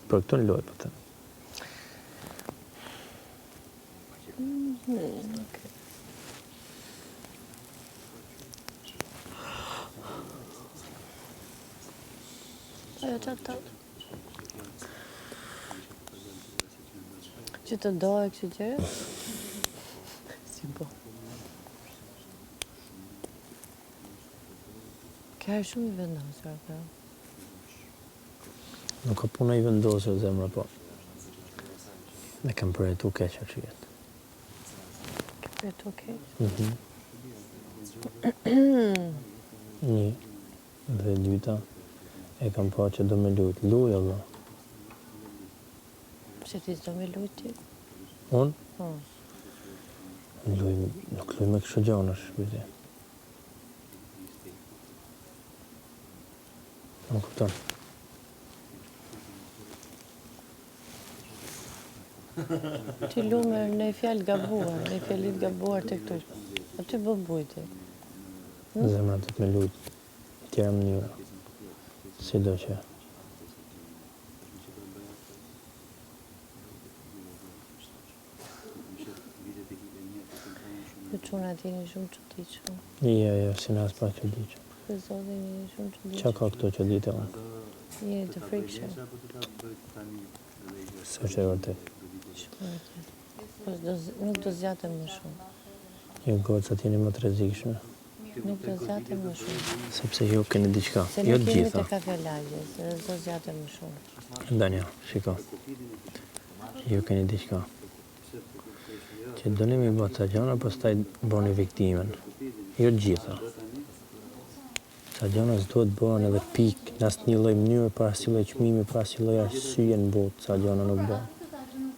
Për këtu në lojë, po them. Ajo që të Që të do e kështë gjere? Si bo. Kjo është shumë i vendosur, apo jo? Nuk ka puna i vendosur zemra, po. E kam përjetu keq atë jetë. Ke përjetu keq? Mhm. Një dhe e dyta, e kam pa që do me lujt. Luj, Allah. Pse ti s'do me lujt ti? Unë? Po. Luj, nuk luj me kështu gjanash, viti. Më kupton. Ti lu me një fjalë gabuar, një fjalë të gabuar të këtu. Aty bë bujti. Hm? Zemra do të me lujt tjera mënyra. Si do që. Ju çunat jeni shumë çuditshëm. Jo, jo, s'jena aspak çuditshëm. Për zotin jeni shumë çuditshëm. Qa ka këto çudite unë? Jeni të frikshëm. S'është e vërtet. Shumë e vërtet. Po nuk do zgjatem më shumë. Ju gocat jeni më të rrezikshme. Nuk do zgjatem më shumë. Sepse ju keni diçka, Se jo nuk të jemi gjitha. te kafe lagjes, dhe s'do zgjatem më shumë. Danja, shiko. Ju keni diçka. Që doni me bë ca gjana, pastaj bëni viktimën. Jo të gjitha. Ca gjana s'duhet bëhen edhe pik, në asnjë lloj mënyre, për asnjë lloj çmimi, për asnjë lloj arsye në botë, ca gjana nuk bëhen.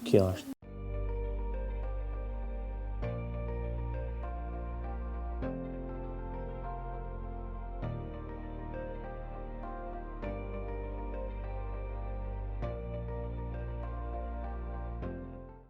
Kjo është.